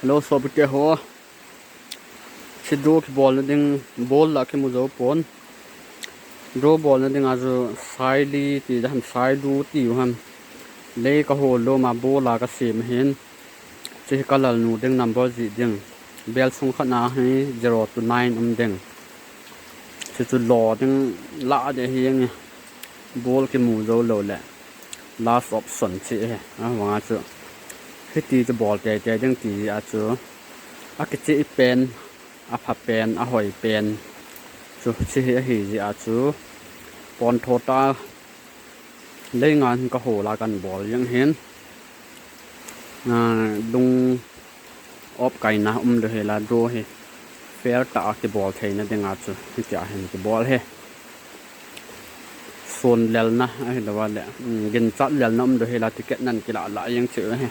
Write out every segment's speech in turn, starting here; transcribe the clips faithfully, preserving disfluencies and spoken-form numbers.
Hello, sopite ho. Hiche draw kibolna ding, ball la kimu jou pon. Draw bolna ding a chu saili ti da ham, sailu ti u ham. Lei ka hol lou ma ball la ka sem hin. Hiche hi ka lal nu ding, number jih ding. Bell sung khat na hi zero to nine um ding. Hiche chu lo ding la de hi ang e. Ball kimu jou lou le. Last option hiche hi. Ahivang a chu hiti chu bol teitei ding ti a chu. Akicheh pen, apha pen, ahoi pen. Chu hiche hi ahi jeh a chu. Pon tho ta. Lei ngan ka hol a kan bol jeng hin. Ah, lung op kaina um lou hela draw hi. Fair tah a kibol theina ding a chu. Hitia hin kibol hi. Sun lelna, ahilou le. Um, ginchat lelna um lou hela ticket nan kila la jeng chu hi.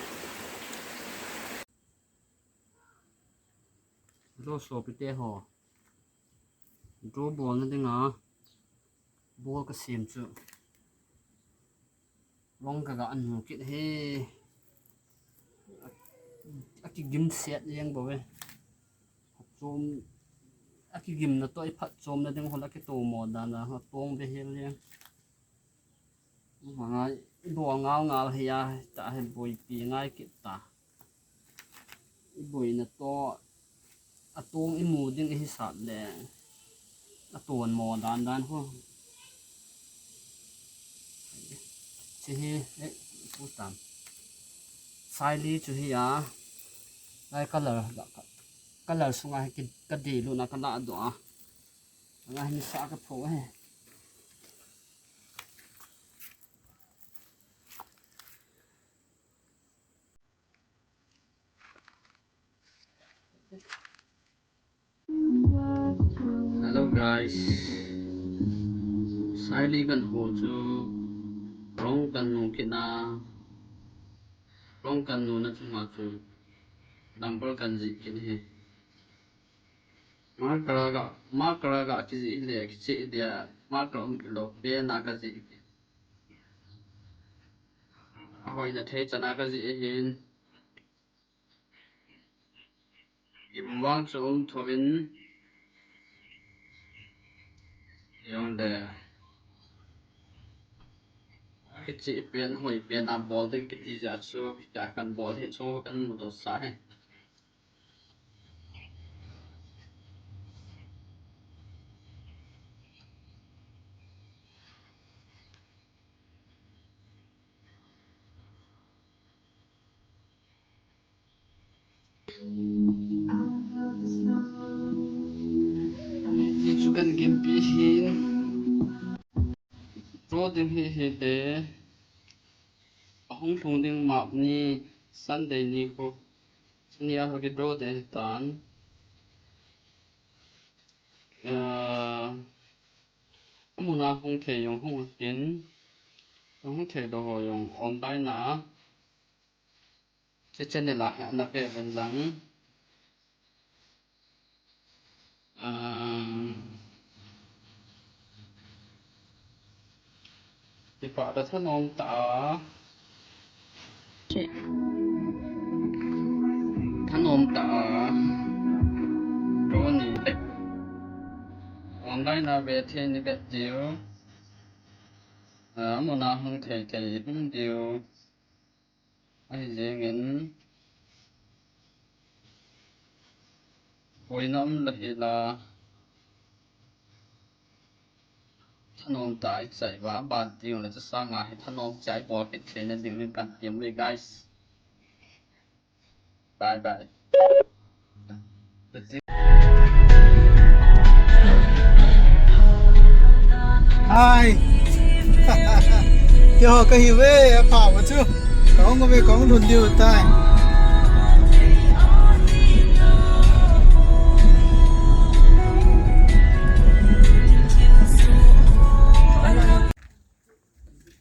Hello, sopite ho. Draw bolna ding a. Ball ka sem chu. Long ka ga nu kit hi. Akigim set jeng bou ve. Chom, akigimna toh i phatchomna ding ho la kitomo dan a, atong behel jeng. Mangai, bol ngal ngal hi a, ta hi boipi ngai kit ta. I boina toh, atong i mu ding i hisap le. Aton mo dan dan ho. Hiche hi, eh, pu tam. Saili chu hi a. Lai color, color sunga hi ki, ka dei lou na ka la doh a. Nga hin sa ka pho he. Hello guys. Saili kan ho chu rong kan nu kit na. Rong kan nuna chunga chu number kan jih kit hi. Marker ga, marker ga kijih le, kicheh dia, marker um lou, pen a kajih. Ahoina thei chan a kajih hin. Gim vang chu um thou vin. Jong le. Kicheh pen, hoi pen a bol ding kiti jeh chu, ka kan bol hi chu kan mudoh sa hi. Hichu kan gimpi hin. Draw ding hi hile. Ahung lhung ding map ni Sunday ni khu. Ni a ho kidraw ding hitan. Ah, amuna hung thei jong hung tin. Hung thei lou ho jong online a. Hiche channel a hi ana pe uvin lang. Ah, kipa tah thanom tah a. Thanom tah a. Draw ni. Online a ve thei ni vet diu. Ah, amuna hung thei thei hung diu. Ahi jengin, boina um lou hela, thanom tah a i chai uva, aban ding le chu sanga hi thanom chai bol kit theina ding in kan tem uve, guys. Bye bye. Hai. Keiho kahiuve, apha ma chu. Kahung uve, kahung lhun diu tai.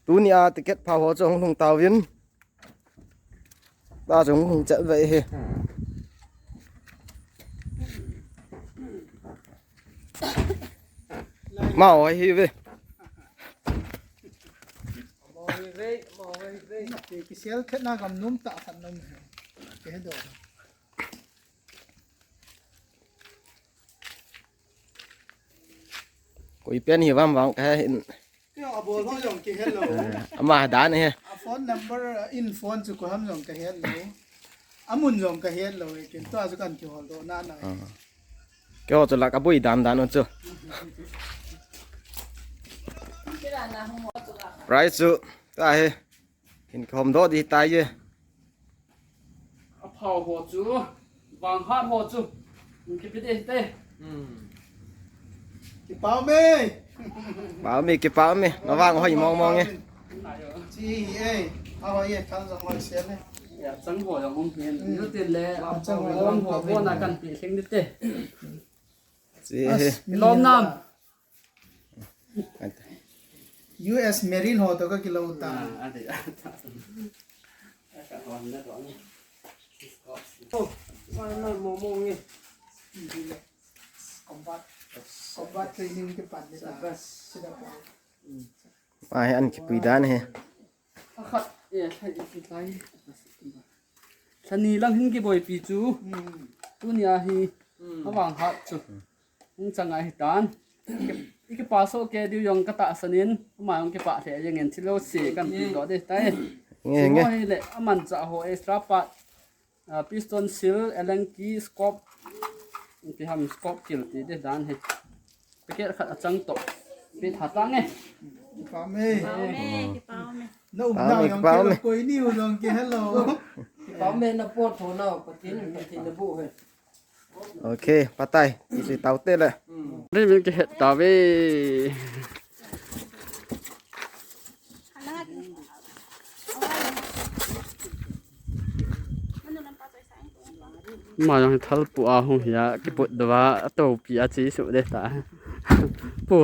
Tunia ticket pha ho chu hung lhung tauvin. Ta chung hung chat ve hi. Mau hi ve. Kisel khetna gam nom tah khat nom hi. Ke do. Koi pen hi vam vang ka hin. Kei a bol ho jong kihet lou. Eh, ama dan hi. A phone number, uh, in phone chu koi ham jong kahet lou. Amun jong kahet lou, eh, ken tua chu kan kihol doh na na. Ah. Keiho chu la kaboi dan dan u chu. Price chu ta hi. Hin khom doh di tai e. Aphao ho chu, vanghat ho chu. Kipe ding te. Hmm. Kipa ume. Kipa ume, kipa ume. Na vang hoi mong mong e. Chi e. Ahoi e, thal jong hoi sia ne. Ya, chang ho jong um pin. Hmm. Yu tin le. Achang ho jong ho, ho na kan pi sing di te. Chi e. As, lom nam. U S Marine ho toh kakilou ta. Ah, ati. Oh, ma, ma, mo, mo, nge. Combat, combat training kipan ni ta. Sabas. Sida pa. Ai, an kipui dan hi. Akhat, eh, thai, thai. Thani lang hin kiboipi chu. Hmm. Tunia hi, hmm, avanghat chu. Hung chang ahi tan. I kipa soh kei diu jong ka tahsan in, ama jong kipah lheh jeng in, thil jouse kan pe doh ding tai. Nge, nge. Chu ho hi le, amanchah ho extra part, ah, piston seal, Allen key, scope, ipi ham scope kil ti ding dan hi. Packet khat achang toh. Pe tha ta nge. Kipa ume. Kipa ume, kipa ume. Na um na jong kipa ume. Koi ni u jong kihe lou. Kipa ume na pot tho na, Pathen, Pathen na bu he. Ok, patai, isi tau te le. Ri min kihet tave. Ma jong thal pu a hung hia, kiput dova, atopi a chi su de ta. Pu.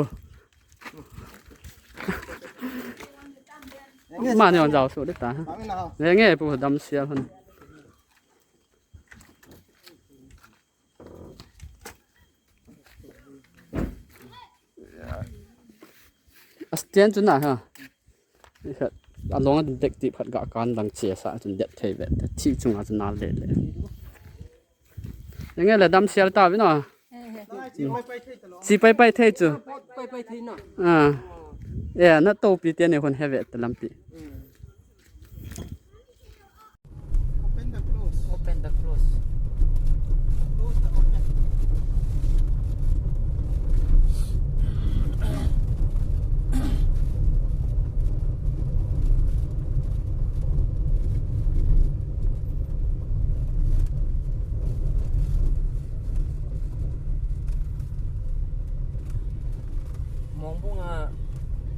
Ma jong jao su de ta. Nge, nge, pu dam sia hon. A stand chu na ha. Along a dek ti phat ga kan dang che sa chun det thei ve. Thi chunga chu na le le. Nge le dam sial ta vi no. Chi pai pai thei chu. Pai pai thei na. Ah. Ya, na topi te ne hon he ve ta lampi. Open the close. Open the close. Close the open. Mongbung a